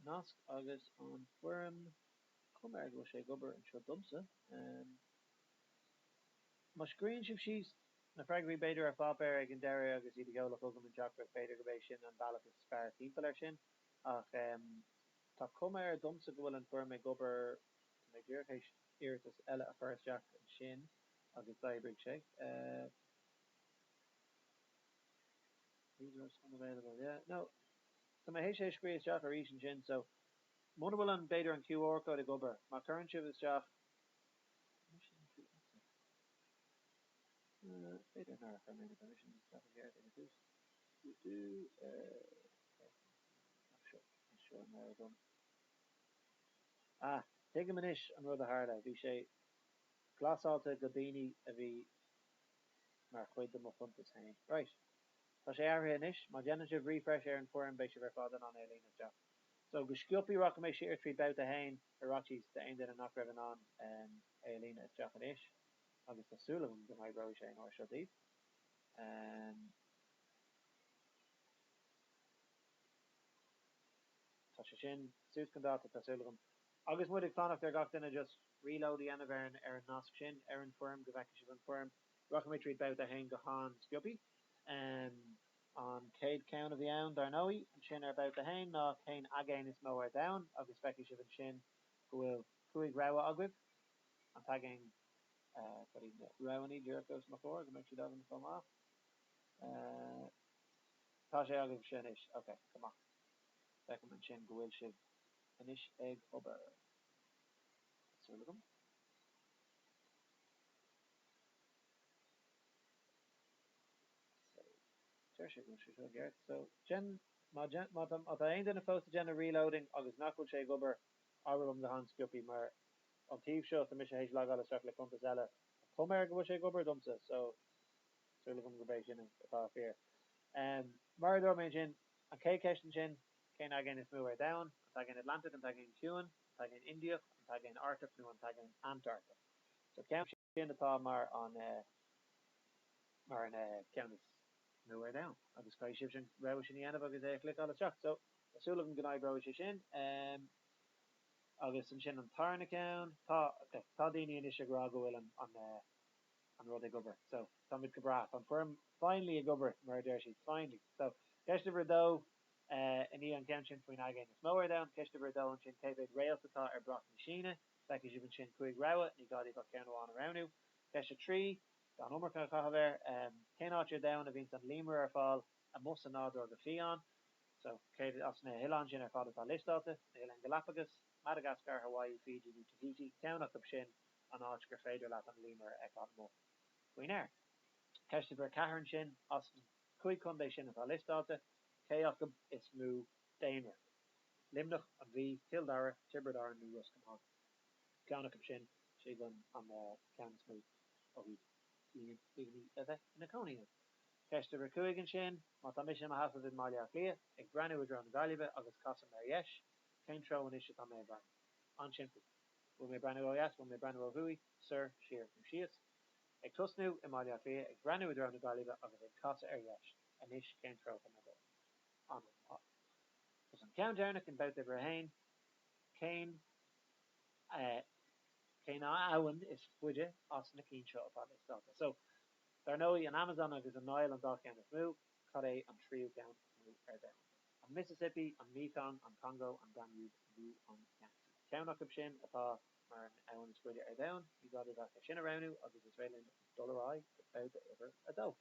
nasc agus an foirm, cuma air go bhfuil sé ag obair anseo domsa. Má scríobhann sibh síos na freagraí b'fhéidir ar pháipéar ag an deireadh agus iad a sheoladh chugam an teachtaireacht b'fhéidir gurb é sin an bealach is fearr timpeall air sin ach tá cuma air domsa go bhfuil an foirm ag obair, tá mé díreach théis iarratas eile a chur isteach ansin agus d'oibrigh sé. Resource unavailable, yeah, no, tá mé théis é a scríobh isteach arís ansin so muna bhfuil an, b'fhéidir an QR code ag obair, má chuireann sibh isteach, b'fhéidir nár chuir mé na permissions isteach i gceart ag an tús, do do, seo, seo an rogha dom. Ah, tuigim anois an rud a tharla, bhí sé glasáilte go daoine a bhí mar chuid de mo chuntas féin. Right. Tá sé athraithe anois. Má dhéanann sibh refresh ar an foirm beidh sibh ar fad in ann é a líonadh isteach. So, go sciobthaí rachaidh mé siar trí babhta a haon ar fhaitíos d'aon duine nach raibh in ann é a líonadh isteach anois agus tá súil agam go n-oibreoidh sé an uair seo daoibh. Tá sé sin suas chun dáta, tá súil agam. Agus muid ag fanacht ar gach duine just reload a dhéanamh ar an ar an nasc sin, ar an foirm, go bhfeicfidh sibh an foirm. Rachaidh mé tríd babhta a haon go han-sciobthaí. An chéad cheann a bhí ann, dar ndóigh, ansin ar babhta a haon ná cén aigéan is mó ar domhan agus feicfidh sibh ansin go bhfuil 5 rogha agaibh. An t-aigéan, cad iad na roghanna díreach os mo chomhair go mbeidh siad agam chomh maith. Tá sé agaibhse anois, ok, go maith. Feicim ansin go bhfuil sibh anois ag obair. Tá súil agam. So, deir sé go bhfuil sé seo i gceart. So, déan, má, má tá, má tá aon duine fós ag déanamh reloading agus nach bhfuil sé ag obair, abair liom go han-sciobthaí mar an taobh seo, tá mise théis logáil isteach le cuntas eile. Tá cuma air go bhfuil sé ag obair domsa, so súil agam gurb é sin atá fíor. Mar a dúirt mé ansin, an chéad cheist ansin, cén aigéan is mó ar domhan? An t-aigéan Atlantach, an t-aigéan Ciúin, an t-aigéan Indiach, an t-aigéan Artach nó an t-aigéan Antartach? So ceann sin atá mar an mar an ceann is mó ar domhan agus caithfidh sibh an rogha sin a dhéanamh agus é a chliceáil isteach. So tá súil agam go n-oibreoidh sé sin. Agus ansin an tarna ceann, tá, ok, tá daoine anois ag rá go bhfuil an an an rud ag obair. So, táimid go breá. Tá an foirm finally ag obair, mar a deir siad. Finally. So, ceist uimhir a dó, i ndiaidh an ceann sin faoin aigéan is mó ar domhan, ceist uimhir a dó ansin, cé mhéad réalt atá ar bhrat na Síne? Feicfidh sibh ansin 5 rogha, ní gá daoibh ach ceann amháin a roghnú. Ceist a 3, gan iomarca a chaitheamh air, cén áit ar domhan a bhíonns an líomaire ar fáil amuigh sa nádúr go fiáin? So, céard as na hoileáin sin ar fad atá liostáilte, na hOileáin Galapagos, Madagascar, Hawaii, Fiji nó Tahiti, ceann acu sin an áit gur féidir leat an líomaire a fheiceáil amuigh faoin aer. Ceist uimhir a 4 ansin, as na 5 chontae sin atá liostáilte, cé acu is mó daonra? Luimneach, an Mhí, Cill Dara, Tiobraid Árann nó Ros Comáin? Ceann acu sin, sé an ceann is mó ó thaobh líon daoine a bheith ina cónaí ann. Ceist uimhir 5 ansin, má tá mise i mo sheasamh i mBaile Átha Cliath, ag breathnú i dtreo na Gaillimhe agus casaim ar dheis, cén treo anois atá mé ag breathnú? An-simplí. Bhfuil mé ag breathnú ó dheas, bhfuil mé ag breathnú ó thuaidh, soir, siar nó síos? Ag tosnú i mBaile Átha Cliath, ag breathnú i dtreo na Gaillimhe agus ag casadh ar dheis, anois cén treo atá mé ag dul? An-mhaith. Agus an ceann deireanach in babhta uimhir a haon, cén cén abhainn is faide as na cinn seo atá liostáilte? So, dar ndóigh, an Amazon agus an Nile an dá cheann is mó, cad é an tríú ceann is mó ar domhan? An Mississippi, an Mekong, an Congo, an Danube nó an Yangtze. Ceann acu sin atá mar an abhainn is faide ar domhan, ní gá duit ach é sin a roghnú agus is féidir linn dul ar aghaidh go babhta uimhir a dó.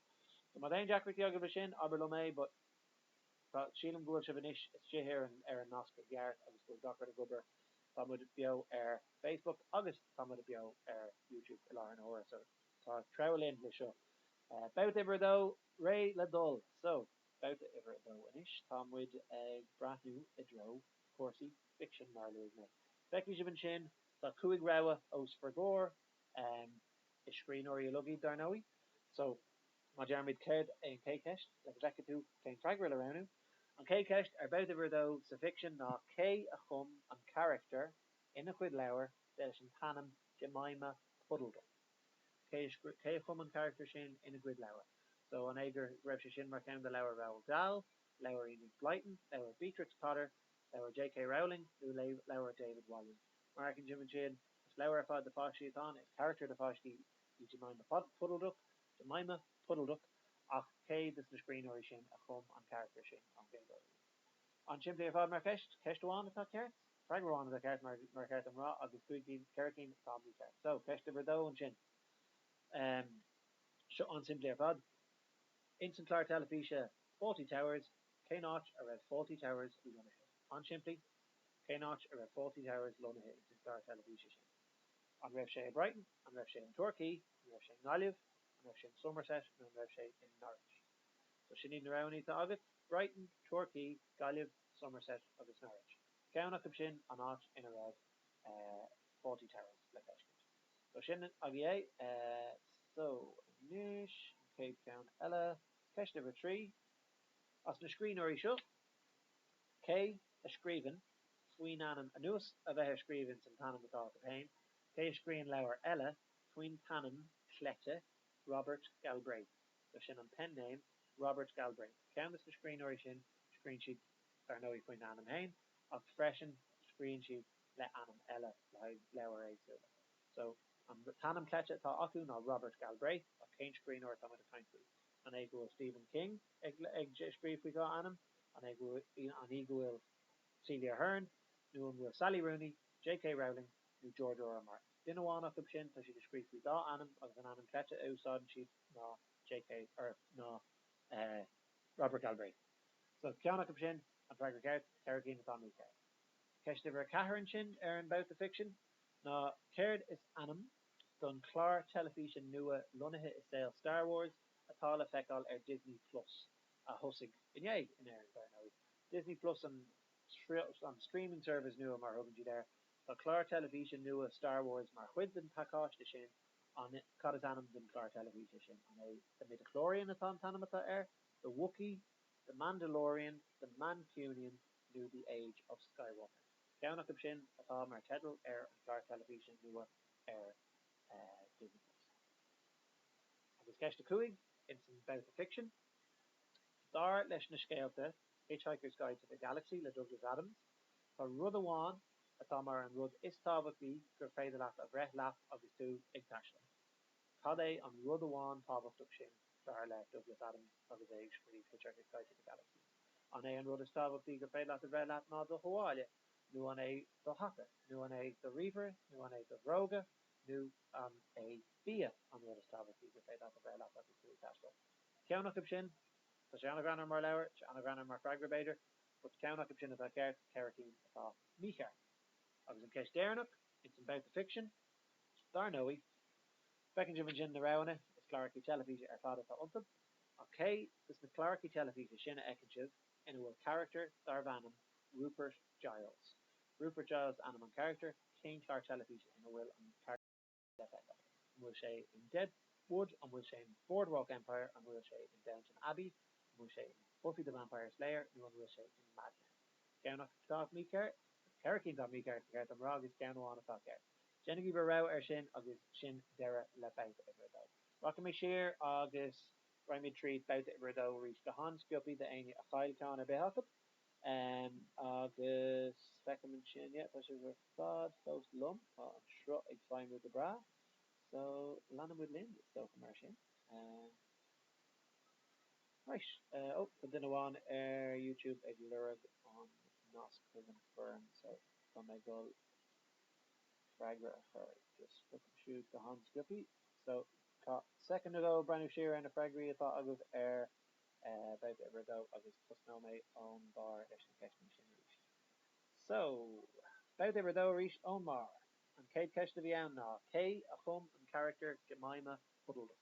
So má tá aon deacrachtaí agaibh leis sin, abair liom é, but tá, sílim go bhfuil sibh anois istigh ar an, ar an nasc i gceart agus go bhfuil gach rud ag obair. Tá muid beo ar Facebook agus tá muid beo ar YouTube i láthair na huaire, so tá treabhadh linn le seo. Babhta uimhir a dó, réidh le dul! So. Babhta uimhir a dó anois, tá muid ag breathnú i dtreo cúrsaí ficsin, mar a luaigh mé. Feicfidh sibh ansin, tá 5 rogha os bhur gcomhair, is scríbhneoirí uilig iad, dar ndóigh. So, má deirimid céard é an chéad cheist, le go bhfeicfidh tú cén freagra le roghnú. An chéad cheist ar babhta uimhir a dó sa bhficsean ná cé a chum an carachtar ina chuid leabhar leis an t-ainm Jemima Puddle-Duck? Cé a chum an carachtar sin ina gcuid leabhar? So, an é go raibh sé sin mar cheann de leabhair Roald Dahl, leabhair Enid Blyton, leabhair Beatrix Potter, Leabhar J.K. Rowling nó leabhar David Walliams? Mar a fheiceann sibh ansin, is leabhar ar fad do pháistí atá ann, is carachtar do pháistí í Jemima Puddle-Duck, Jemima Puddle-Duck, ach cé dos na scríbhneoirí sin a chum an carachtar sin ón gcéad uair riamh? An-simplí ar fad mar cheist. Ceist amháin atá ceart, freagra amháin atá ceart mar ba cheart dom rá, agus 5 cinn, 4 cinn atá mícheart. So, ceist uimhir a dó ansin. Seo an-simplí ar fad. Ins an clár teilifíse Fawlty Towers, cén áit a raibh Fawlty Towers lonnaithe? An-simplí. Cén áit a raibh Fawlty Towers lonnaithe ins an clár teilifíse sin? An raibh sé i Brighton? An raibh sé in Torquay? An raibh sé i nGaillimh? An raibh sé in Somerset? Nó an raibh sé in Norwich? So sin iad na roghanna atá agat, Brighton, Torquay, Gaillimh, Somerset agus Norwich. Ceann acu sin an áit ina raibh Fawlty Towers le feiscint. So sin agaibh é. So anois an chéad cheann eile, ceist uimhir 3. As na scríbhneoirí seo, cé a scríobhann faoin ainm, anuas a bheith ag scríobh ins an t-ainm atá acu féin, cé a scríobhann leabhar eile faoin t-ainm cleite Robert Galbraith? So sin an pen name, Robert Galbraith. Ceann de na scríbhneoirí sin, scríobhann siad, dar ndóigh, faoina ainm féin, ach freisin scríobhann siad le ainm eile le haghaidh leabhair éagsúla. So, an t-ainm cleite atá acu ná Robert Galbraith, ach cén scríbhneoir atá muid ag caint faoi? An é go bhfuil Stephen King ag scríobh faoi dhá ainm? An é go an í go bhfuil Celia Ahern? Nó an bhfuil Sally Rooney, J.K. Rowling nó George R. R. Martin? Duine amháin acu sin, tá siad ag scríobh faoi dhá ainm agus an ainm cleite a úsáideann siad ná J.K. or ná Robert Galbraith. So, ceann acu sin, an freagra ceart, 4 cinn atá mícheart. Ceist uimhir 4 ansin ar an mbabhta ficsin ná céard is ainm don chlár teilifíse nua lonnaithe i saol Star Wars atá le feiceáil ar Disney Plus, a thosaigh inné in Éirinn, dar ndóigh. Disney Plus an an streaming service nua mar a thugann siad air. Tá clár teilifíse nua Star Wars mar chuid den phacáiste sin. An cad is ainm don chlár teilifíse sin? An é The Midichlorian atá an t-ainm atá air? The Wookiee? The Mandalorian? The Mancunian? nó The Age of Skywalker. Ceann acu sin atá mar teideal ar an chlár teilifíse nua ar Disney Plus. Agus ceist 5 ins an babhta ficsin. Dar leis na scéalta Hitchhiker's Guide to the Galaxy le Douglas Adams, tá rud amháin atá mar an rud is tábhachtaí gur féidir leat a bhreith leat agus tú ag taisteal. Cad é an rud amháin tábhachtach sin, dar le Douglas Adams agus é ag scríobh Hitchhiker's Guide to the Galaxy? An é an rud is tábhachtaí gur féidir leat a bhreith leat ná do thuáille, nó an é do hata, nó an é do ríomhaire, nó an é do bhróga, nó an é bia an rud is tábhachtaí gur féidir leat a bhreith leat agus tú ag taisteal? Ceann acu sin, tá sé an-ghreannmhar mar leabhar, tá sé an-ghreannmhar mar freagra b'fhéidir, but ceann acu sin atá ceart, 4 cinn atá mícheart. Agus an ceist deireanach ins an babhta ficsin, dar ndóigh, feiceann sibh ansin na roghanna, is cláracha teilifíse ar fad atá iontu. Ach cé dos na cláracha teilifíse sin a fheiceann sibh ina bhfuil carachtar darbh ainm Rupert Giles? Rupert Giles ainm an charachtair, cén clár teilifíse ina bhfuil an carachtar le feiceáil? An bhfuil sé in Deadwood? An bhfuil sé in Boardwalk Empire? An bhfuil sé in Downton Abbey? An bhfuil sé in Buffy the Vampire Slayer? Nó an bhfuil sé in Mad Men? Ceann acu atá mícheart? 4 cinn atá mícheart, ba cheart dom rá, agus ceann amháin atá ceart. Déanaigí bhur rogha air sin agus sin deireadh le babhta uimhir a dó. Rachaidh mé siar agus raghaimid tríd babhta uimhir a dó arís go han-sciobthaí d'éinne a chaill ceann ar bith acu. Agus feicim ansin, yeah, tá sibh ar fad fós liom, tá an sruth ag feidhmiú go breá. So, leanfaidh muid linn, is dócha, mar sin. Right, oh, tá duine amháin ar YouTube ag lorg an nasc chuig an foirm, so tá mé ag dul freagra a chur just chucu siúd go han-sciobthaí. So, caith soicind nó dhó ag breathnú siar ar na freagraí atá agaibh ar Babhta Uimhir a Dó agus tosnóidh mé ón mbarr leis na ceisteanna sin arís. So, Babhta Uimhir a Dó arís ón mbarr. An chéad cheist a bhí ann ná, cé a chum an carachtar Jemima Puddle-Duck?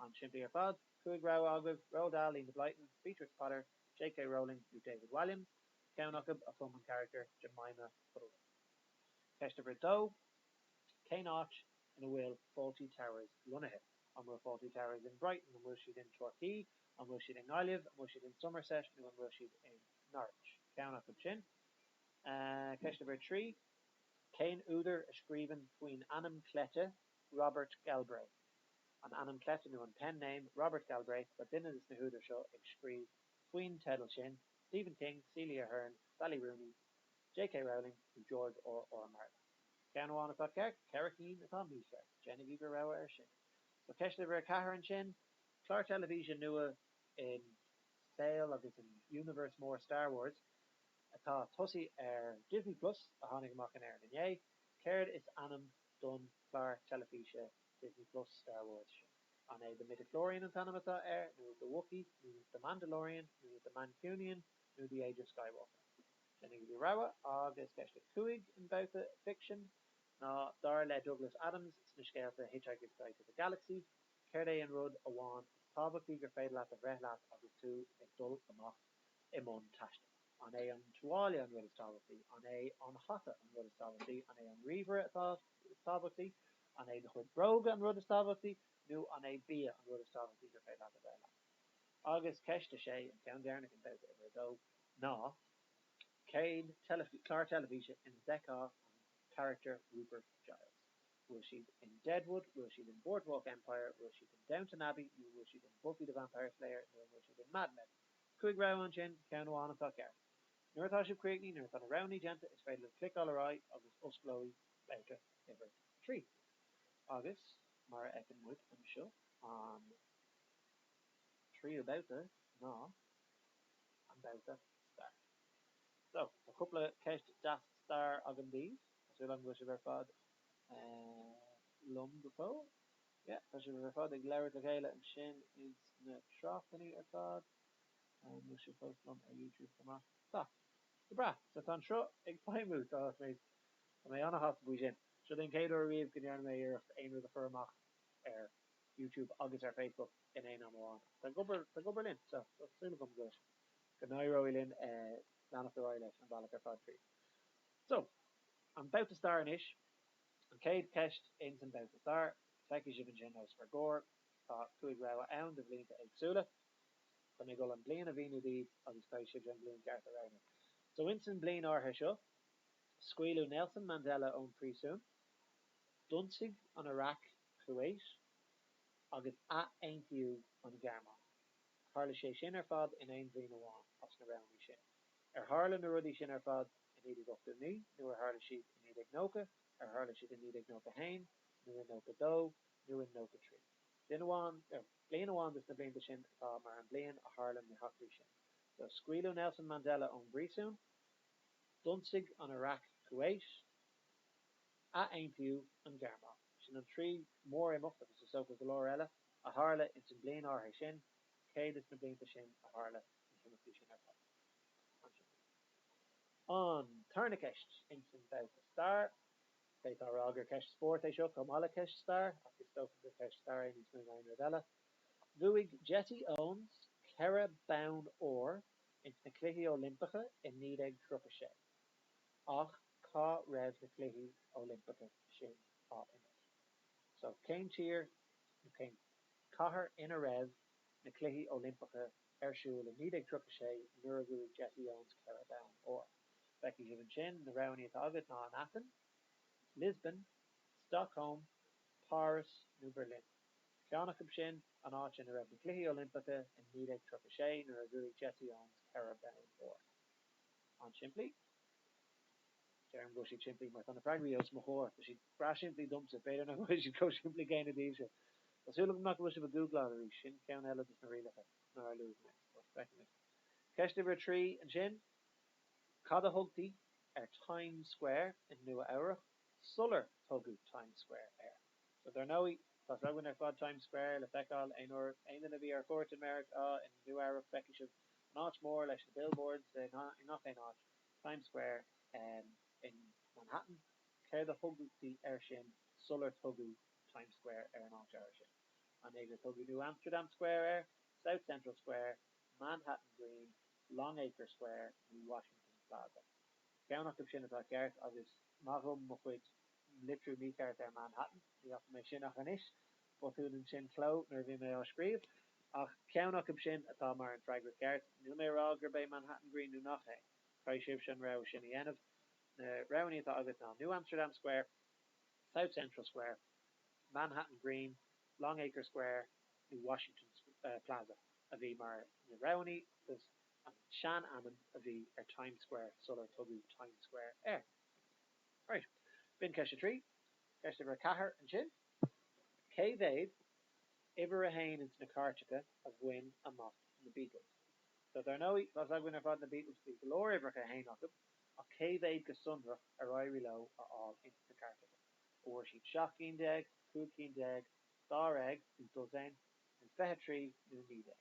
An-simplí ar fad. 5 rogha agaibh, Roald Dahl, Enid Blyton, Beatrix Potter, J.K. Rowling nó David Walliams. Ceann acu a chum an carachtar Jemima Puddle-Duck. Ceist uimhir a dó, Cén áit ina bhfuil Fawlty Towers lonnaithe? An bhfuil Fawlty Towers in Brighton? An bhfuil siad in Torquay? An bhfuil siad i nGaillimh? An bhfuil siad in Somerset? Nó an bhfuil siad in Norwich? Ceann acu sin. Ceist uimhir a 3, Cén údar a scríobhann faoin ainm cleite Robert Galbraith? An ainm cleite nó an pen name Robert Galbraith, tá duine de na húdair seo ag scríobh faoin teideal sin, Stephen King, Celia Ahern, Sally Rooney, J.K. Rowling nó George R. R. Martin? Ceann amháin atá ceart, 4 cinn atá mícheart. Déanaigí bhur rogha air sin. So ceist uimhir 4 ansin, clár teilifíse nua in saol agus in universe mór Star Wars atá tosaithe ar Disney Plus a tháinig amach in Éirinn inné, céard is ainm don chlár teilifíse Disney Plus Star Wars sin? An é The Midichlorian an t-ainm atá air, nó The Wookiee, nó The Mandalorian, nó The Mancunian, nó The Age of Skywalker? Déanaigí bhur rogha agus ceist 5 in babhta ficsin ná dar le Douglas Adams sna scéalta Hitchhiker's Guide to the Galaxy, céard é an rud amháin is tábhachtaí gur féidir leat a bhreith leat agus tú ag dul amach i mbun taistil? An é an tuáille an rud is tábhachtaí? An é an hata an rud is tábhachtaí? An é an ríomhaire atá is tábhachtaí? An é do chuid bróga an rud is tábhachtaí? Nó an é bia an rud is tábhachtaí gur féidir leat a bhreith leat? Agus ceist 6, an ceann deireanach in babhta uimhir a dó, ná cén clár teilifíse ina bhfeicfeá an carachtar Rupert Giles? Bhfuil siad in Deadwood, bhfuil siad in Boardwalk Empire, bhfuil siad in Downton Abbey nó bhfuil siad in Buffy the Vampire Slayer nó an bhfuil siad in Mad Men? 5 rogha ansin, ceann amháin atá ceart. Nuair atá sibh críochnaithe, nuair atá na roghanna déanta, is féidir libh cliceáil ar aghaidh agus osclóidh babhta uimhir 3. Agus, mar a fheiceann muid anseo, an tríú babhta ná an babhta stair. So, tá cúpla ceist deas stair agam daoibh. Tá súil agam go bhfuil sibh ar fad liom go fóill. Yeah, tá sibh ar fad ag labhairt le chéile ansin ins na tráchtanna ar fad. An bhfuil sibh fós liom ar YouTube chomh maith? Tá. Go breá. So tá an sruth ag feidhmiú. Tá mé tá mé ana-shásta faoi sin. Seo é an chéad uair ariamh go ndearna mé iarracht aon rud a chur amach ar YouTube agus ar Facebook in aon am amháin. Tá ag obair tá ag obair linn. So tá súil agam go go n-éireoidh linn leanacht ar aghaidh leis an bealach ar fad tríd. So, an babhta stair anois. An chéad cheist ins an babhta stair, feicfidh sibh ansin os bhur gcomhair, tá 5 rogha ann de bhlianta éagsúla. Tá mé ag dul an bliain a mhíniú daoibh agus caithfidh sibhse an bhliain ceart a roghnú. So, ins an bliain áirithe seo, scaoileadh Nelson Mandela ón phríosún, d'ionsaigh an Iaráic Kuwait agus ath-aontaíodh an Ghearmáin. Tharla sé sin ar fad in aon bhliain amháin as na roghanna sin. Ar tharla na rudaí sin ar fad i 1989 nó ar tharla siad i 1990, ar tharla siad i 1991 nó i 92 nó i 93? Duine amháin, nó bliain amháin des na blianta sin atá mar an bliain a tharla na heachtraí sin. So, scaoileadh Nelson Mandela ón bpríosún, d'ionsaigh an Iaráic Kuwait, ath-aontaíodh an Ghearmáin. Sin an trí mór-imeacht, agus is dócha go leor eile, a tharla ins an bliain áirithe sin, cé des na blianta sin a tharla na himeachtaí sin ar fad? An-simplí. An tarna ceist ins an babhta stair, d'fhéadfá a rá gur ceist spóirt é seo chomh maith le ceist stair, ach is dócha gur ceist stair é níos mó ná aon rud eile. Bhuaigh Jesse Owens 4 bonn óir ins na Cluichí Oilimpeacha i 1936, ach cá raibh na Cluichí Oilimpeacha sin á imirt? So, cén tír nó cén cathair ina raibh na Cluichí Oilimpeacha ar siúl i 1936 nuair a bhuaigh Jesse Owens 4 bonn óir? Feicfidh sibh ansin na roghanna atá agat ná an Aithin, Lisbon, Stockholm, Páras nó Berlin. Ceann acu sin an áit ina raibh na Cluichí Oilimpeacha i 1936 nuair a bhuaigh Jesse Owens 4 bonn óir. An-simplí. Deirim go bhfuil siad simplí mar tá na freagraí os mo chomhair. Tá siad breá simplí domsa, b'fhéidir nach bhfuil siad chomh simplí céanna daoibhse. Tá súil agam nach bhfuil sibh ag gúgláil arís, sin ceann eile dos na rialacha nár luaigh mé, but feicfimid. Ceist uimhir 3 ansin, Cad a thugtaí ar Times Square i Nua Eabhrac sular tugadh Times Square air? So dar ndóigh, tá's againn ar fad Times Square le feiceáil aon uair, aon duine a bhí ar cuairt i Meiriceá, i Nua Eabhrac, feicfidh sibh an áit mhór leis na billboards i ngach aon áit. Times Square in Manhattan, céard a thugtaí air sin sular tugadh Times Square ar an áit áirithe sin? An é gur tugadh New Amsterdam Square air, South Central Square, Manhattan Green, Longacre Square nó Washington Plaza? Ceann acu sin atá ceart agus maith dhom mo chuid litriú mícheart ar Manhattan, ní fhaca mé sin ach anois, botún ansin cló nuair a bhí mé á scríobh, ach ceann acu sin atá mar an freagra ceart. Níl mé ag rá gurb é Manhattan Green nó nach é. Caithfidh sibhse an rogha sin a dhéanamh. Na roghanna atá agat ná New Amsterdam Square, South Central Square, Manhattan Green, Longacre Square nó Washington Plaza a bhí mar na roghanna agus. an sean-ainm a bhí ar Times Square sular tugadh Times Square air? Right. B'in ceist a 3. Ceist uimhir a 4 ansin. Cé mhéad uimhir a haon ins na cairteacha a bhain amach na Beatles? So dar ndóigh, tá's againn ar fad na Beatles, bhí go leor uimhreacha a haon acu, ach cé mhéad go sonrach ar éirigh leo a fháil ins na cairteacha? An bhfuair siad 17 cinn, 15 cinn, dáréag nó dosaen, nó 23 nó 19?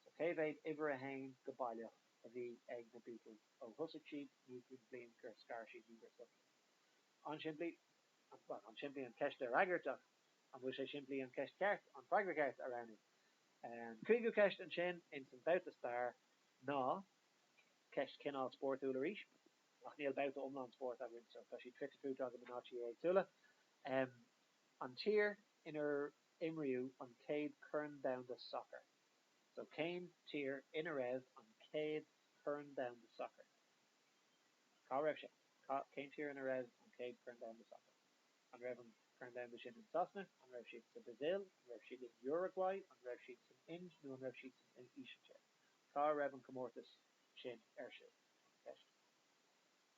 So cé mhéad uimhir a haon go baileach a bhí ag na Beatles ó thosaigh siad nó faoin bhliain gur scar siad nó gur stop siad? An-simplí, bhuel, an-simplí an cheist a fhreagairt ach an bhfuil sé simplí an cheist cheart, an freagra ceart a roghnú? An cúigiú ceist ansin ins an babhta stair ná ceist cineál spórtúil arís, ach níl babhta iomlán spóirt againn so tá siad fite fuaite agam in áiteacha éagsúla. An tír inar imríodh an chéad Chorn Domhanda Sacair. So cén tír ina raibh an chéad Chorn Domhanda Sacair? Cá raibh sé? Cén tír ina raibh an chéad Chorn Domhanda Sacair? An raibh an Corn Domhanda sin in Sasana? An raibh siad sa Brazil? An raibh siad in Uruguay? An raibh siad san Ind nó an raibh siad san Ísiltír? Cá raibh an comórtas sin ar siúl? An ceist.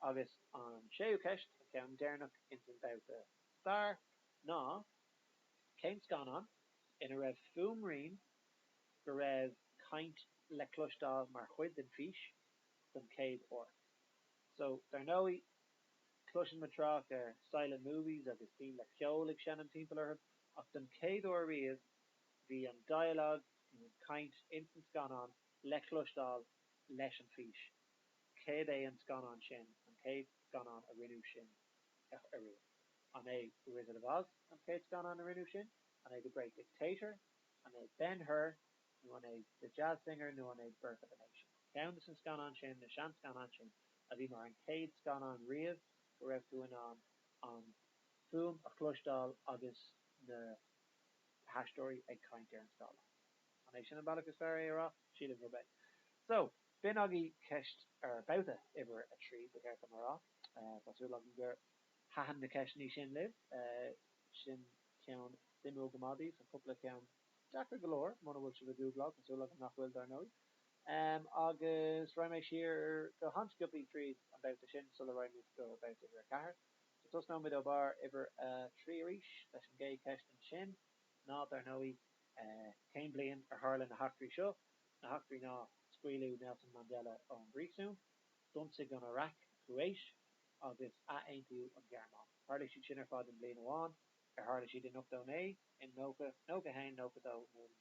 Agus an séú ceist, an ceann deireanach ins an babhta stair, ná Cén scannán ina raibh fuaimrian go raibh caint le cloisteáil mar chuid den fhís don chéad uair? So, dar ndóigh, cloiseann muid trácht ar silent movies agus cinn le ceol ag seinm timpeall orthu, ach don chéad uair riamh bhí an dialogue nó an chaint ins an scannán le cloisteáil leis an fís. Céard é an scannán sin, an chéad scannán a rinneadh sin ariamh? An é The Wizard of Oz an chéad scannán a rinneadh sin? An é The Great Dictator? An é Ben Hur? Nó an é The Jazz Singer nó an é Birth of a Nation? Ceann de na scannáin sin, na seanscannáin sin, a bhí mar an chéad scannán riamh go raibh tú in ann an fuaim a chloisteáil agus na haisteoirí ag caint ar an scáileán. An é sin an bealach is fearr é a rá? Sílim gurb é. So, b'in agaibh ceist, ar babhta uimhir 3, ba cheart dom a rá. Tá súil agam gur thaitin na ceisteanna sin libh. Sin ceann suimiúil go maith daoibh, cúpla ceann deacair go leor muna bhfuil sibh ag gúgláil, tá súil agam nach bhfuil dar ndóigh. Agus raghaidh mé siar go han-sciobthaí tríd an babhta sin sula raghaidh muid go babhta uimhir 4. So tosnóimid ó barr uimhir 3 arís leis an gcéad cheist ansin ná dar ndóigh cén bliain ar tharla na heachtraí seo? Na heachtraí ná scaoileadh Nelson Mandela ón bpríosún, d'ionsaigh an Iaráic Kuwait, agus athaontaíodh an Ghearmáin. Tharla siad sin ar fad i mbliain amháin. Ar tharla siad in 89, in 90, 91, 92 nó in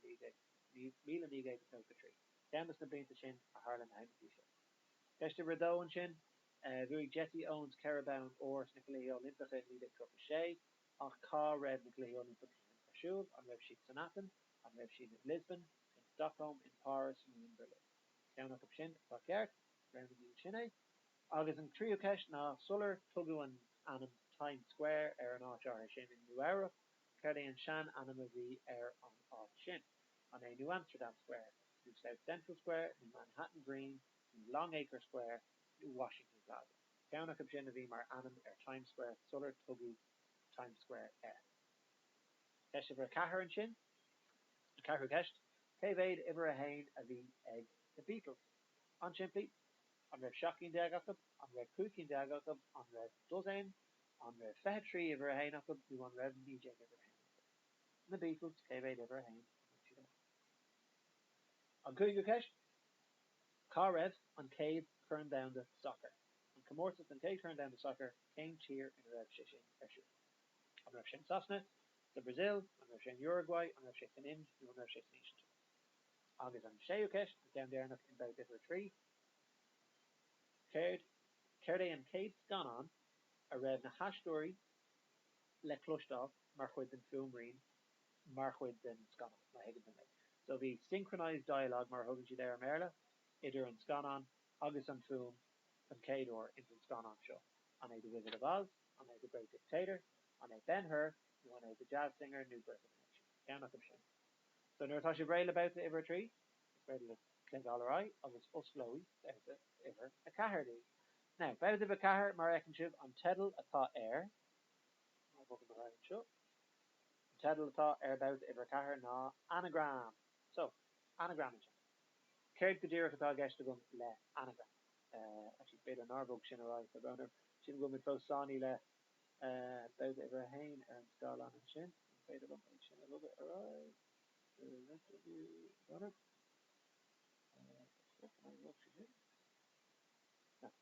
1993? Ceann de na blianta sin a tharla na himeachtaí seo. Ceist uimhir a dó ansin. Bhuaigh Jesse Owens 4 bonn óir sna Cluichí Oilimpeacha in 1936, ach cá raibh na Cluichí Oilimpeacha sin ar siúl? An raibh siad san Aithin? An raibh siad in Lisbon, in Stockholm, in Páras nó in Berlin? Ceann acu sin atá ceart, roghnaigí ansin é. Agus an tríú ceist ná, sular tugadh an ainm Times Square ar an áit áirithe sin i Nua Eabhrac, céard é an sean-ainm a bhí ar an áit sin? An é New Amsterdam Square, nó South Central Square, nó Manhattan Green, nó Longacre Square, nó Washington Plaza? Ceann acu sin a bhí mar ainm ar Times Square sular tugadh Times Square air. Ceist uimhir a ceathair ansin. An ceathrú ceist, cé mhéad uimhir a haon a bhí ag na Beatles? An-simplí. An raibh 17 cinn acu? An raibh 15 cinn acu? An raibh dosaen? An raibh 23 uimhir a haon acu nó an raibh 19 uimhir a haon acu? Na Beatles, cé mhéad uimhir a haon a bhain siad amach? An cúigiú ceist, Cá raibh an chéad Chorn Domhanda Sacair? An comórtas don chéad Chorn Domhanda Sacair, cén tír ina raibh sé sin ar siúl? An raibh sé in Sasana? Sa Bhrasaíl? An raibh sé in Uruguay? An raibh sé san Ind nó an raibh sé san Ísiltír? Agus an séú ceist, an ceann deireanach in babhta uimhir a 3, céard, céard é an chéad scannán a raibh na haisteoirí le cloisteáil mar chuid den fuaimrian mar chuid den scannán, má thuigeann tú mé. So bhí synchronised dialogue, mar a thugann siad air i mBéarla, idir an scannán agus an fuaim don chéad uair ins an scannán seo. An é The Wizard of Oz? An é The Great Dictator? An é Ben Hur? Nó an é The Jazz Singer nó Birth of a Nation? Ceann acu sin. So nuair atá sibh réidh le babhta uimhir a 3, is féidir libh cliceáil ar aghaidh agus osclóidh babhta uimhir a 4 daoibh. Now, babhta uimhir a 4, mar a fheiceann sibh, an teideal atá air, má bhogaim ar aghaidh anseo, an teideal atá ar babhta uimhir a 4 ná Anagram. So, Anagram ansin. Céard go díreach atá i gceist agam le anagram? Actually, b'fhéidir nár bhog sin ar aghaidh, tá brón orm. Sílim go bhfuil muid fós sáinnithe le babhta uimhir a haon ar an scáileán ansin. An féidir liom é sin a bhogadh ar aghaidh? Brón orm.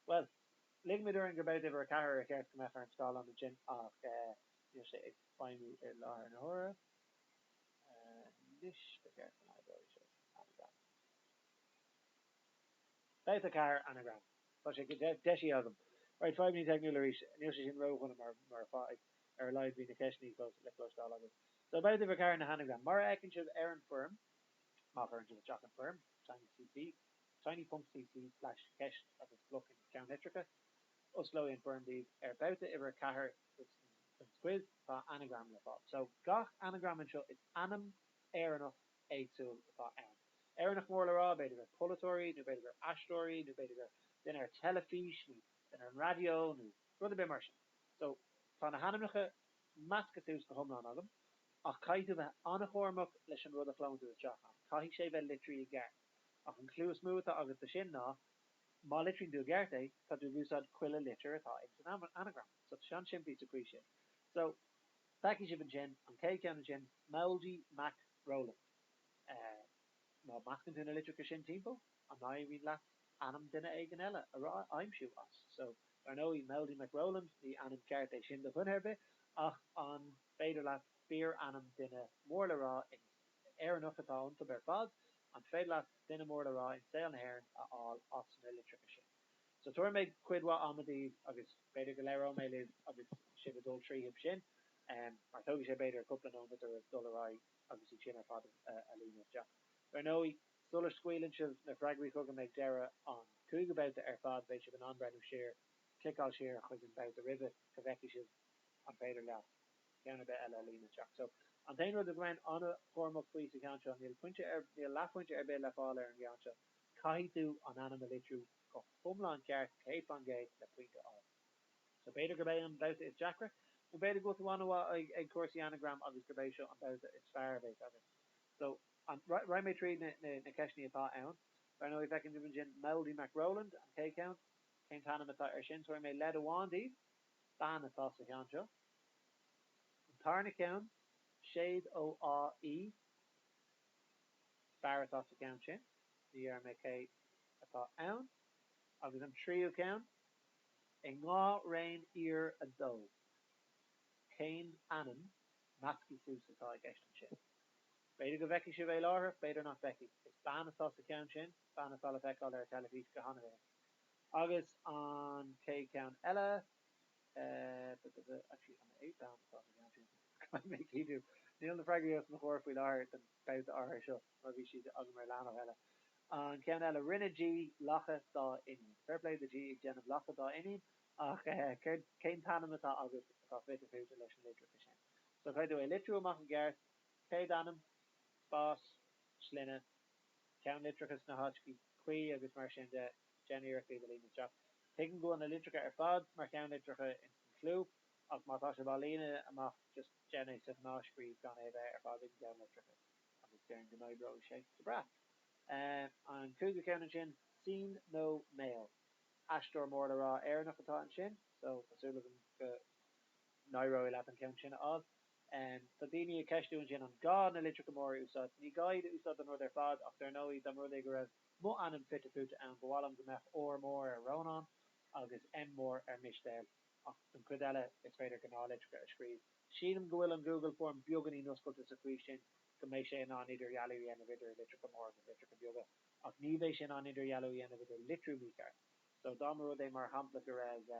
Bhuel, ligfimid orainn gur babhta uimhir a 4 ar cheart go mbeadh ar an scáileán ansin ach níl sé ag feidhmiú i láthair na huaire. Anois ba cheart go n-oibreoidh sé. Anagram. Babhta 4, Anagram. Tá sé deisithe agam. Right, fadhbanna teicniúla arís. Níl sé sin ródhona mar fadhb. Ar a laghad bhí na ceisteanna le cloisteáil agaibh. So, babhta uimhir 4 na hanagram. Mar a fheiceann sibh ar an bhfoirm, má chuireann sibh isteach an foirm, tiny.cc, tiny.cc slash ceist agus bloc ceannlitreacha, osclóidh an foirm daoibh. Ar babhta uimhir 4 den quiz, tá anagram le fáil. So, gach anagram anseo is ainm Éireannach éagsúil atá ann. Éireannach mór le rá, b'fhéidir gur polaiteoirí, nó b'fhéidir gur aisteoirí, nó b'fhéidir gur duine ar teilifís, nó duine ar an raidió, nó rud ar bith mar sin. So, tá na hainmneacha measctha suas go hiomlán agam, ach caithfidh tú bheith an-chúramach leis an rud a chlónn tú isteach ann. Caithfidh sé bheith litrithe i gceart. Ach an clue is mó atá agat do sin ná, má litríonn tú i gceart é, tá tú ag úsáid chuile litir atá ins an anagram. So, tá sé an-simplí sa chaoi sin. So, feicfidh sibh ansin, an chéad cheann ansin, Mouldy Mac Rowland. Má mheascann tú na litreacha sin timpeall, an n-éiríonn leat ainm duine éigin eile a aimsiú as? So, dar ndóigh, Mouldy McRowland, ní ainm ceart é sin do dhuine ar bith, ach an féidir leat fíor-ainm duine mór le rá in Éireannach atá iontu ar fad, an féidir leat duine mór le rá in saol na hÉireann a fháil as na litreacha sin? So, tabharfaidh mé cuid mhaith ama daoibh agus b'fhéidir go labhróidh mé libh agus sibh ag dul tríothu sin, mar tógfaidh sé b'fhéidir cúpla nóiméad oraibh dul ar aghaidh agus iad sin ar fad a líonadh isteach. Dar ndóigh, sula scaoileann sibh na freagraí chugam ag deireadh an cúigiú babhta ar fad, beidh sibh in ann breathnú siar, cliceáil siar chuig an babhta roimhe go bhfeicfidh sibh an féidir leat ceann ar bith eile a líonadh isteach. So, an t-aon rud a bheinn an-chúramach faoi sa cheann seo, níl pointe ar, níl leathphointe ar bith le fáil ar an gceann seo, caithfidh tú an ainm a litriú go hiomlán ceart, 100%, le pointe a fháil. So b'fhéidir gurb é an babhta is deacra, nó b'fhéidir go bhfuil tú an-mhaith ag cúrsaí anagram agus gurb é seo an babhta is fearr a bheas agat. So, an, raghaidh mé tríd na, na, na ceisteanna atá ann. Dar ndóigh, feiceann sibh ansin Mouldy McRowland, an chéad cheann. Cén t-ainm atá air sin? Tabharfaidh mé leid amháin daoibh, bean atá sa cheann seo. An tarna ceann, Séad Ó Á Í, fear atá sa cheann sin. Ní déarfaidh mé cé atá ann. Agus an tríú ceann, I nGá Réin Fhíor 2, cén ainm measctha suas atá i gceist ansin? B'fhéidir go bhfeicfidh sibh é láithreach, b'fhéidir nach bhfeicfidh. Is bean atá sa cheann sin, bean atá le feiceáil ar an teilifís go han-mhinic. Agus an chéad cheann eile, actually, an é bean atá sa cheann sin? Caithfidh mé cinntiú. Níl na freagraí os mo chomhair faoi láthair don babhta áirithe seo. mar bhí siad agam ar leathanach eile. An ceann eile, rinne G lacha dá iníon. Fair play do G ag déanamh lacha dá iníon, ach céard, cén t-ainm atá agat atá fite fuaite leis na litreacha sin? So caithfidh tú é litriú amach i gceart, chéad ainm, spás, sloinne, ceannlitreacha sna háiteacha cuí agus mar sin de, déan iarracht iad a líonadh isteach. Tuigim go bhfuil na litreacha ar fad mar cheannlitreacha ins an chliú, ach má tá sibh á líonadh amach just déan é sa ghnáthscríobh gan é a bheith ar fad i gceannlitreacha. agus déarfainn go n-oibreoidh sé go breá. An cúigiú ceann ansin, Saoin nó Méal. Aisteoir mór le rá Éireannach atá ansin, so tá súil agam go n-éireoidh leat an ceann sin a fháil. Tá daoine ag ceistiú ansin an gá na litreacha móra a úsáid. Ní gá iad a úsáid don rud ar fad, ach dar ndóigh dá mba rud é go raibh mo ainm fite fuaite ann, ba mhaith liom go mbeadh R mór ar Rónán agus M mór ar Mistéal, ach don chuid eile is féidir gnáthlitreacha a scríobh. Sílim go bhfuil an Google Form beagáinín oscailte sa chaoi sin go mbeidh sé in ann idirdhealú a dhéanamh idir litreacha móra agus litreacha beaga, ach ní bheidh sé in ann idirdhealú a dhéanamh idir litriú mícheart. So dá mba rud é mar shampla go raibh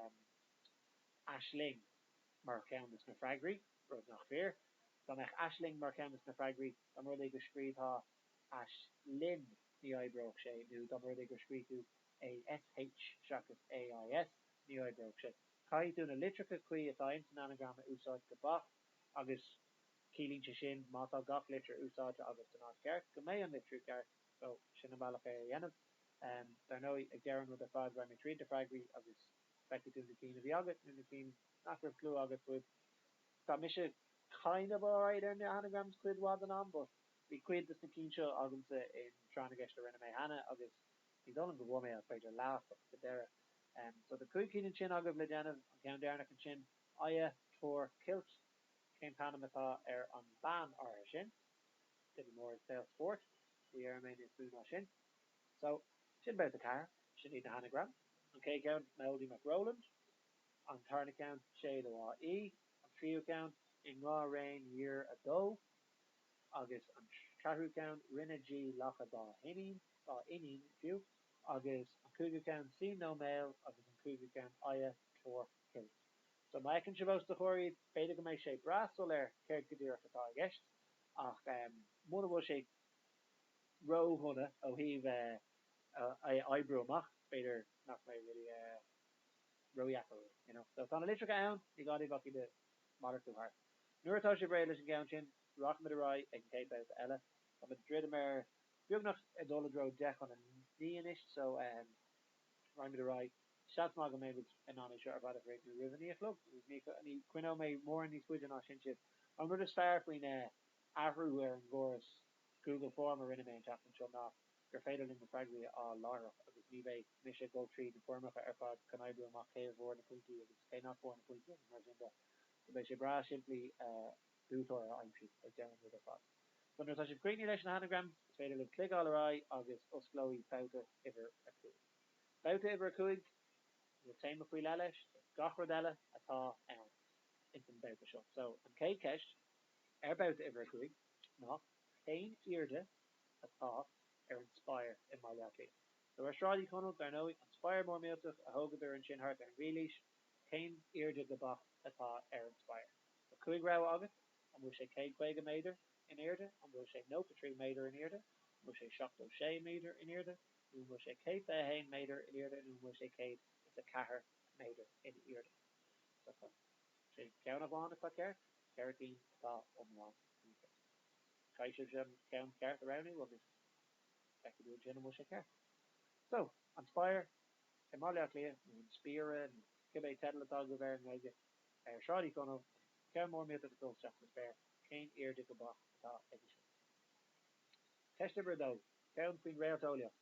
Aisling mar cheann des na freagraí, rud nach fíor, dá mbeadh Aisling mar cheann des na freagraí, dá mba rud é go scríobhthá Aislinn ní oibreodh sé, nó dá mba rud é gur scríobh tú ASH seachas AIS ní oibreodh sé. Caithfidh tú na litreacha cuí atá ins an anagram a úsáid go beacht agus ciallaíonn sé sin má tá gach litir úsáidte agat san áit cheart, go mbeidh an litriú ceart, so sin an bealach é a dhéanamh. Dar ndóigh, ag deireadh an rud ar fad, raghaidh mé tríd na freagraí agus feicfidh tú na cinn a bhí agat nó na cinn nach raibh clue agat fúthu. Tá mise kind of alright ar na anagrams cuid mhaith den am but. Bhí cuid de na cinn seo agamsa in tráth na gceist a rinne mé cheana agus ní dóigh liom go bhfuair mé ach b'fhéidir leath sa deireadh. So tá 5 cinn ansin agaibh le déanamh, an ceann deireanach ansin, Oidhe, Tuar, Cilt, cén t-ainm atá ar an bean áirithe sin? Duine mór i saol spóirt, ní déarfaidh mé níos mó ná sin. So, sin babhta 4, sin iad na hanagraim. An chéad cheann, Moldy McRoland. An tarna ceann, Séad ó Áth Í. An tríú ceann, I nGath Réin Year 2. Agus an ceathrú ceann, Rinne G lacha dá hiníon, dá iníon fiú. Agus an cúigiú ceann, Sín nó Méal. Agus an cúigiú ceann, Oidhe, Tuar, Cilt. So má fheiceann sibh os do chomhair iad, b'fhéidir go mbeidh sé breá soiléir céard go díreach atá i gceist, ach muna bhfuil sé ródhona ó thaobh é a oibriú amach, b'fhéidir nach mbeidh really ródheacair oraibh, you know. So tá na litreacha ann, ní gá daoibh ach iad a mhalartú thart. Nuair atá sibh réidh leis an gceann sin, rachaimid ar aghaidh ag an chéad babhta eile. Táimid ag druidim ar beagnach ag dul i dtreo 8:50 anois, so raghaimid ar aghaidh. Seans maith go mbeimid in ann é seo ar fad a chríochnú roimh a 9 a chlog, agus ní choinneoidh mé mórán níos faide ná sin sibh. An rud is fearr faoin athrú ar an gcóras Google Form a rinne mé an tseachtain seo ná gur féidir linn na freagraí a fháil láithreach agus ní bheidh mise ag dul tríd na foirmeacha ar fad chun oibriú amach cé a bhfuair na pointí agus cé nach bhfuair na pointí agus mar sin de. So beidh sé breá simplí buaiteoir a aimsiú ag deireadh an rud ar fad. So nuair atá sibh críochnaithe leis na hanagraim, is féidir libh cliceáil ar aghaidh agus osclóidh babhta uimhir 5. Babhta uimhir 5, níl téama faoi leith leis, gach rud eile atá ann ins an babhta seo. So an chéad cheist ar babhta uimhir 5 ná cén airde atá ar an Spire i mBaile Átha Cliath? So ar Sráid Uí Chonaill, dar ndóigh, an Spire mór millteach a thógadar ansin thart ar an mhílaois, cén airde go beacht atá ar an Spire? Tá 5 rogha agat, an bhfuil sé 150 méadar in airde, an bhfuil sé 93 méadar in airde, an bhfuil sé 76 méadar in airde, nó an bhfuil sé 121 méadar in airde nó an bhfuil sé 104 méadar in airde? So tá sé ceann amháin atá ceart, 4 cinn atá iomlán mícheart. Caithfidh sibh an ceann ceart a roghnú agus feicfidh tú ansin an bhfuil sé ceart. So, an Spire i mBaile Átha Cliath, nó an Spiaire, nó cibé teideal atá agaibh air i nGaeilge, ar Shráid Uí Chonaill, an ceann mór millteach ag dul isteach sa spéir, cén airde go beacht atá aige sin? Ceist uimhir a dó, ceann faoin réalteolaíocht.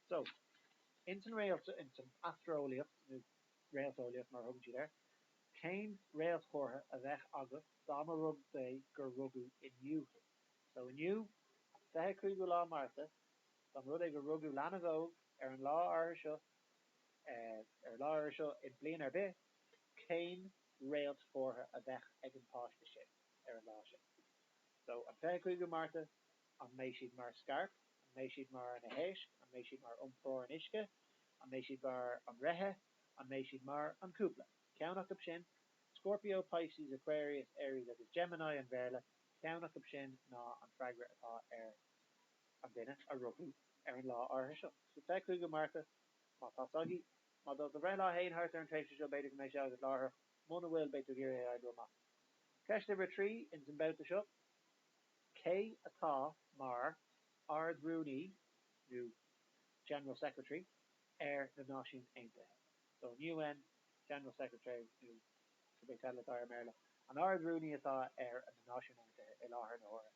So, ins an réalt, ins an astraireolaíocht, nó réalteolaíocht mar a thugann siad air, cén réaltchomhartha a bheadh agat dá mba rud é gur rugadh inniu thú? So inniu, an 25ú lá Márta, dá mba rud é gur rugadh leanbh óg ar an lá áirithe seo, ar an lá áirithe seo i bliain ar bith, cén réaltchomhartha a bheadh ag an páiste sin ar an lá sin? So an 25ú Márta, an mbeidh siad mar scairp? An mbeidh siad mar na héisc? An mbeidh siad mar iompróir an uisce? An mbeidh siad mar an reithe? An mbeidh siad mar an cúpla? Ceann acu sin, Scorpio, Pisces, Aquarius, Aries agus Gemini an Bhéarla, ceann acu sin ná an freagra atá ar an duine a rugadh ar an lá áirithe seo. So 25ú Márta, má tá 's agaibh, má tá do bhreithlá fhéin thart ar an tréimhse seo b'fhéidir go mbeidh sé agat láithreach, muna bhfuil beidh tú ag iarraidh é a oibriú amach. Ceist uimhir 3 ins an babhta seo, cé atá mar Ard-Rúnaí, nó General Secretary, ar na Náisiúin Aontaithe. So an UN General Secretary, nó cibé teideal atá air i mBéarla, an Ard-Rúnaí atá ar na Náisiúin Aontaithe i láthair na huaire.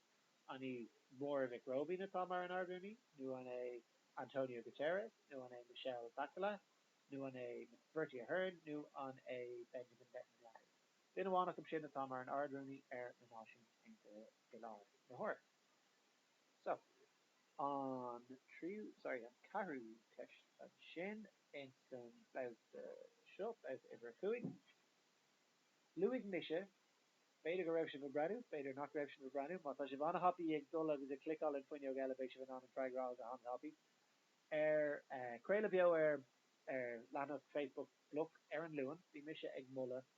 An í Máire Mhic Róibín atá mar an Ard-Rúnaí, nó an é Antonio Guterres, nó an é Michelle Bachelet, nó an é Bertie Ahern, nó an é Benjamin Netanyahu? Duine amháin acu sin atá mar an Ard-Rúnaí ar na Náisiúin Aontaithe i láthair na huaire. So, an tríú, sorry, an ceathrú ceist ansin ins an babhta seo, babhta uimhir a 5. Luaigh mise, b'fhéidir go raibh sibh ag breathnú, b'fhéidir nach raibh sibh ag breathnú, má tá sibh an-thapaidh ag dul agus ag cliceáil an fuinneog eile beidh sibh in ann an freagra a fháil go han-tapaidh. Ar craoladh beo ar ar leathanach Facebook Bloc ar an Luan, bhí mise ag moladh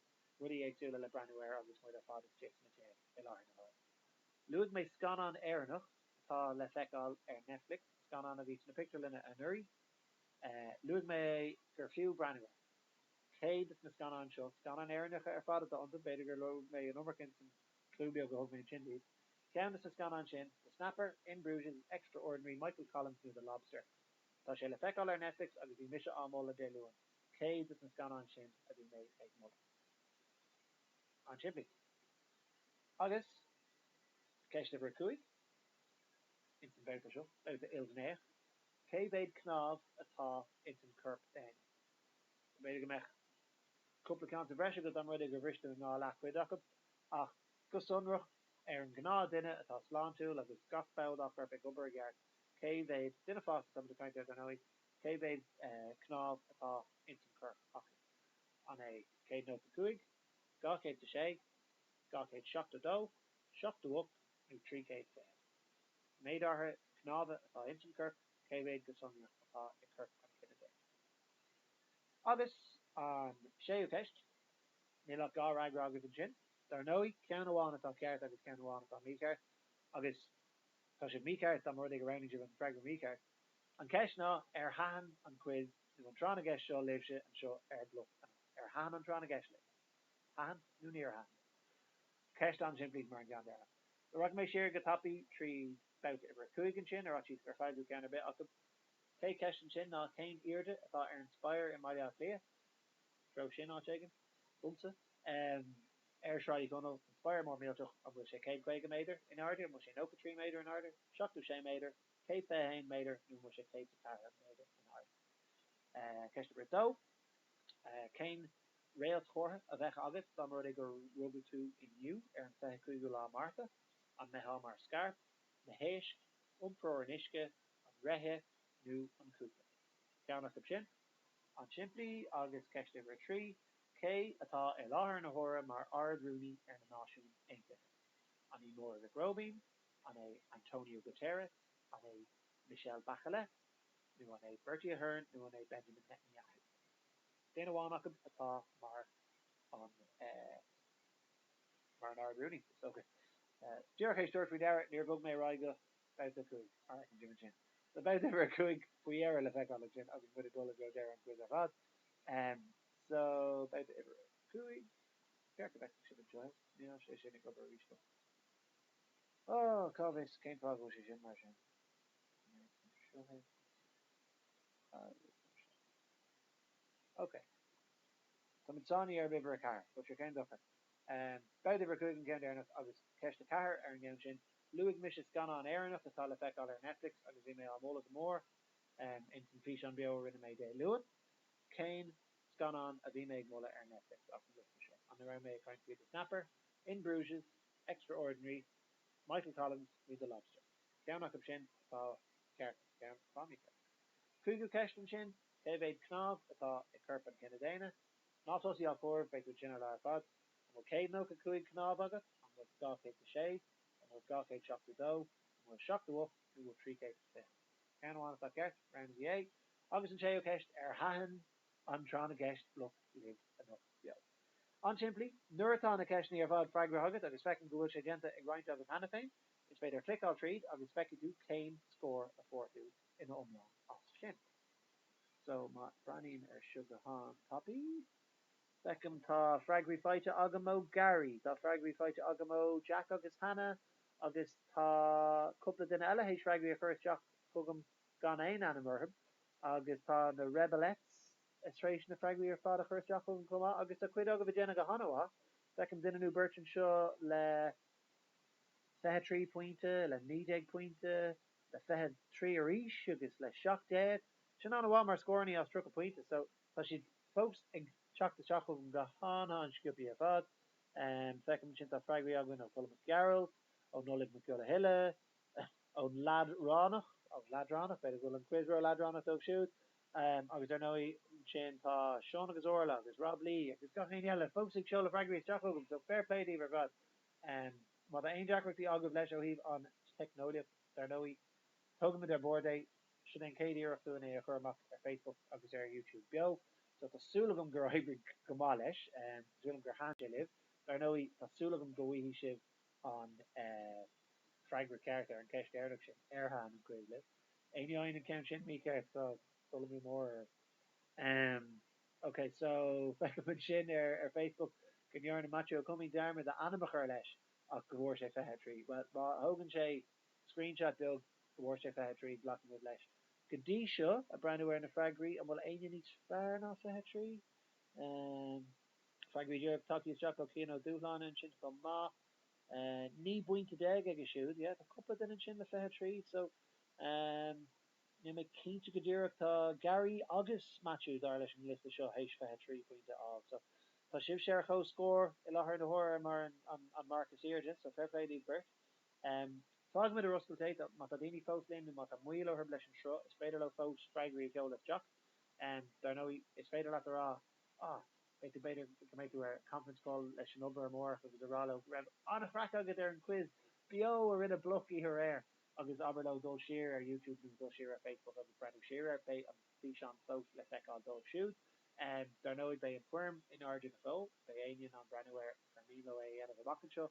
rudaí éagsúla le breathnú air agus muid ar fad istigh sna tithe i láthair na huaire. Luaigh mé scannán Éireannach atá le feiceáil ar Netflix, scannán a bhí sna pictiúrlanna anuraidh. Luaigh mé é gur fiú breathnú air. Cé des na scannáin seo, scannáin Éireannacha ar fad atá iontu, b'fhéidir gur luaigh mé an iomarca ins an clue beag a thug mé ansin daoibh. Ceann des na scannáin sin, The Snapper, In Bruges, Extraordinary, Michael Collins nó The Lobster. Tá sé le feiceáil ar Netflix agus bhí mise á moladh Dé Luain. Cé des na scannáin sin a bhí mé ag moladh? An-simplí. Agus ceist uimhir a 5. Ins an bhabhta seo, babhta ilghnéitheach, cé mhéad cnámh atá ins an chorp daonna? B'fhéidir go mbeadh cúpla ceann sa bhreis agat dá mba rud é gur bhris tú i ndá leathchuid acu, ach go sonrach, ar an ghnáthduine atá sláintiúil agus gach ball dá chorp ag obair i gceart, cé mhéad, duine fásta táimid ag caint air dar ndóigh, cé mhéad cnámh atá ins an chorp acu? An é 195, 206, 272, 78 nó 320? Méid áirithe cnámha atá ins an chorp, cé mhéad go sonrach atá i corp an chine daonna? Agus an séú ceist, níl ach dhá fhreagra agaibh ansin. Dar ndóigh, ceann amháin atá ceart agus ceann amháin atá mícheart, agus tá sibh mícheart dá mba rud é gur roghnaigh sibh an freagra mícheart. An cheist ná, ar thaitin an quiz nó an tráth na gceist seo libhse anseo ar BLOC anocht? Ar thaitin an tráth na gceist libh? Thaitin nó níor thaitin? Ceist an-simplí mar an gceann deireanach. Rachaidh mé siar go tapaidh tríd babhta uimhir a 5 ansin, ar fhaitíos gur chaill tú ceann ar bith acu. Chéad cheist ansin ná cén airde atá ar an Spire i mBaile Átha Cliath? Treo sin áit éigin. Domsa. Ar Shráid Uí Chonaill, an Spire mór millteach, an bhfuil sé 150 méadar in airde, an bhfuil sé 93 méadar in airde, 76 méadar, 121 méadar nó an bhfuil sé 104 méadar in airde? Ceist uimhir a dó. Cén réaltchomhartha a bheadh agat dá mba rud é gur rugadh tú inniu ar an 25ú lá Márta? An mbeifeá mar scairp, na héisc, iompróir an uisce, an reithe nó an cúpla? Ceann acu sin. An-simplí agus ceist uimhir a 3, cé atá i láthair na huaire mar Ard-Rúnaí ar na Náisiúin Aontaithe? An í Máire Mhic Róibín? An é Antonio Guterres? An é Michelle Bachelet? Nó an é Bertie Ahern nó an é Benjamin Netanyahu? Duine amháin acu atá mar an mar an Ard-Rúnaí, is dócha. Díreach théis tabhairt faoi deara, níor bhog mé ar aghaidh go babhta 5. An bhfeiceann sibh ansin? Tá babhta uimhir 5 faoi dheireadh le feiceáil ansin agus muid ag dul i dtreo deireadh an quiz ar fad. So, babhta uimhir 5. Ceart go bhfeicfeadh sibh anseo é. Níl sé sin ag obair arís dom. Oh, cá bhfios cén fáth go bhfuil sé sin mar sin? Seo é. Agus mar sin. Ok. Táimid sáinnithe ar uimhir 4, but sure cén dochar. Babhta uimhir 5 an ceann deireanach agus ceist 4 ar an gceann sin. Luaigh mise scannán Éireannach atá le feiceáil ar Netflix agus bhí mé á mholadh go mór ins an físeán beo a rinne mé Dé Luain. Cén scannán a bhí mé ag moladh ar Netflix as an liosta seo? An raibh mé ag caint faoi The Snapper, In Bruges, Extraordinary, Michael Collins nó The Lobster? Ceann acu sin atá ceart agus ceann atá mícheart. Cúigiú ceist ansin, cé mhéad cnámh atá i corp an chine daonna? Ná tosaigh á chomhaireamh, beidh tú ansin ar lá ar fad. An bhfuil 195 cnámh agat? An bhfuil 206? An bhfuil 272? An bhfuil 78 nó an bhfuil 320? Ceann amháin atá ceart, roghnaigí é. Agus an séú ceist, ar thaitin an tráth na gceist bloc libh anocht beo? An-simplí, nuair atá na ceisteanna ar fad freagraithe agat, agus feicim go bhfuil sé déanta ag roinnt agaibh cheana féin, is féidir cliceáil tríd agus feicfidh tú cén scór a fuair tú ina iomlán as sin. So, má breathnaím ar seo go han-tapaidh, feicim tá freagraí faighte agam ó Gary, tá freagraí faighte agam ó Jack agus Hannah agus tá cúpla duine eile théis freagraí a chur isteach chugam gan aon ainm orthu agus tá na Rebelettes tar éis na freagraí ar fad a chur isteach chugam chomh maith agus tá cuid agaibh ag déanamh go han-mhaith. Feicim duine nó beirt anseo le 23 pointe, le 19 pointe, le 23 arís agus le 17. Sin an-mhaith mar scórannaí as 30 pointe so tá siad fós ag teacht isteach chugam go han-han-sciobthaí ar fad. Feicim ansin tá freagraí againn ó Colm Mac Gearailt, ó Nollaig Mac Giolla Thuile, ón Leadránach, ón Leadránach, b'fhéidir go bhfuil an quiz ró-leadránach dóibh siúd, agus ar ndóigh ansin tá Seán agus Orla agus Rob Lee agus gach éinne eile fós ag seoladh freagraí isteach chugam so fair play daoibh ar fad. Má tá aon deacrachtaí agaibh leis ó thaobh an teicneolaíocht, dar ndóigh, tógaimid ar bord é. Sin é an chéad iarracht dúinn é a chur amach ar Facebook agus ar YouTube beo, so tá súil agam gur oibrigh go maith leis. Tá súil agam gur thaitin sé libh. Dar ndóigh, tá súil agam go bhfaighidh sibh an freagra ceart ar an cheist dheireanach sin, ar thaitin an quiz libh? Éinne a fhaigheann an ceann sin mícheart, tá dul amú mór oraibh. Ok, so feicim ansin ar Facebook go ndearna Maitiú Ó Coimín dearmad a ainm a chur leis ach go bhfuair sé 23. Bhuel, má thógann sé screenshot beag go bhfuair sé 23, glacfaimid leis. Go dtí seo, ag breathnú ar na freagraí, an bhfuil éinne níos fearr ná 23? Freagraí díreach tagtha isteach ó Cian Ó Dúshláine ansin chomh maith. 19 bpointe aige siúd, yeah, tá cúpla duine ansin le 23, so níl mé cinnte go díreach, tá Gary agus Matthew, dar leis an liosta seo, théis 23 pointe a fháil, so tá sibhse ar comhscór i láthair na huaire mar an marc is airde, so fair play daoibh beirt. Fágfaimid ar oscailt é, má tá daoine fós linn nó má tá moill orthu leis an sruth, is féidir leo fós freagraí a sheoladh isteach. Dar ndóigh, is féidir leat a rá, ah, beidh tú, b'fhéidir go mbeidh tú ar conference call leis an obair amárach agus a rá leo go raibh an-chraic agat ar an quiz beo a rinne Bloc oíche aréir agus abair leo dul siar ar YouTube nó dul siar ar Facebook agus breathnú siar air, beidh an físeán fós le feiceáil dóibh siúd. Dar ndóigh, beidh an foirm in airde go fóill, beidh éinne in ann breathnú air ar mian leo é a dhéanamh amach anseo.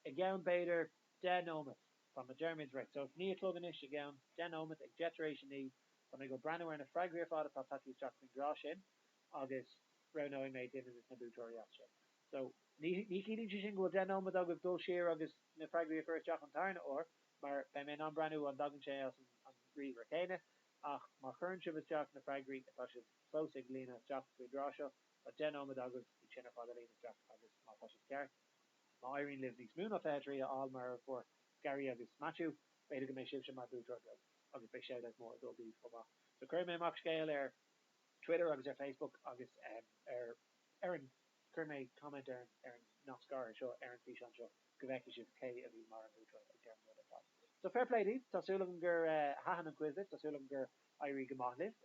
I gceann b'fhéidir 10 nóimeat, tá mé, déarfaimid, right, so 9 a chlog anois, i gceann 10 nóimeat, ag 10 tar éis a 9, tá mé ag dul breathnú ar na freagraí ar fad atá tagtha isteach faoin dtráth sin agus roghnóidh mé duine de na buaiteoirí as sin. So, ní ní chiallaíonn sé sin go bhfuil 10 nóimeat agaibh dul siar agus na freagraí a chur isteach an tarna uair, mar beidh mé in ann breathnú an dtagann sé as an an ríomhaire céanna, ach má chuireann sibh isteach na freagraí atá sibh fós ag líonadh isteach faoin dtráth seo, tá 10 nóimeat agaibh iad sin ar fad a líonadh isteach agus má tá sibh ceart, Má éiríonn libh níos mó ná 23 a fháil mar a fuair Gary agus Maitiú, b'fhéidir go mbeidh sibhse mar buaiteoir beo agus beidh shout-out mór ag dul daoibh chomh maith. So cuirfidh mé amach scéal ar Twitter agus ar Facebook agus ar ar an cuirfidh mé comment ar an ar an nasc áirithe seo ar an físeán seo go bhfeicfidh sibh cé a bhí mar an buaiteoir ag deireadh an rud ar fad. So fair play daoibh, tá súil agam gur thaitin an quiz libh, tá súil agam gur éirigh go maith libh,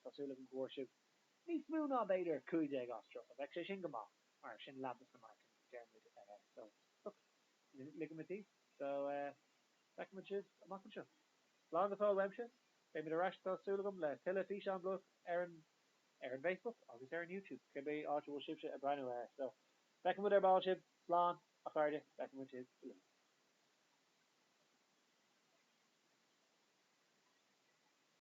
tá súil agam go bhfuair sibh níos mó ná b'fhéidir 15 as 30, bheadh sé sin go maith. Mar sin leath dos na marcanna, deir muid. So, look, ligfidh muid daoibh. So, feicfidh muid sibh amach anseo. Slán go fóill uaimse. Beidh muid ar ais, tá súil agam, le tuilleadh físeán bloc ar an ar an bhFacebook agus ar an YouTube, cibé áit a bhfuil sibhse ag breathnú air. So, feicfidh muid ar ball sibh. Slán, a chairde. Feicfidh muid sibh go luath.